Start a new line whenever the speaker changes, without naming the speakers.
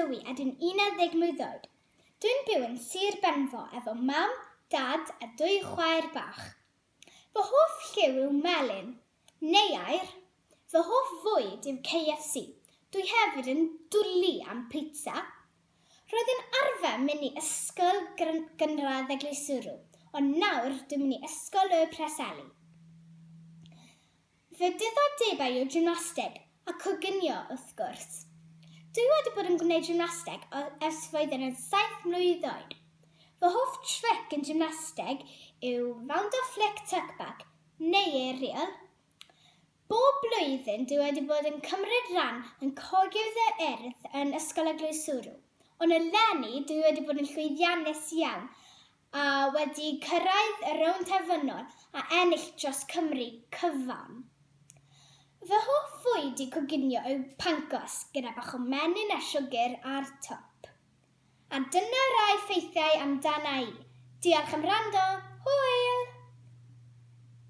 ydw i a dwi'n 11 mlwydd oed. Dwi'n byw yn Sir Benfro efo mam, dad a dwy chwaer bach. Fy hoff lliw yw melyn, neu aur. Fy hoff fwyd yw KFC. Dwi hefyd yn dwli am pizza. Roedd yn arfer mynd i ysgol gynradd Eglwyswrw, ond nawr dwi'n mynd i Ysgol Y Preseli. Fy diddordebau yw gymnasteg, a coginio wrth gwrs. Dwi wedi bod yn gwneud gymnasteg ers roeddwn yn saith mlwydd oed. Fy hoff tric yn gymnasteg yw round off flick tuck back neu aerial. Bob blwyddyn dwi wedi bod yn cymryd rhan yn Cogydd yr Urdd yn Ysgol Eglwyswrw, ond eleni dwi wedi bod yn llwyddiannus iawn a wedi cyrraedd y rownd terfynol a ennill dros Cymru cyfan. Fy hoff fwyd i coginio yw pancos gyda bach o menyn a siwgr ar top. A dyna rai ffeithiau amdana i. Diolch am wrando! Hwyl!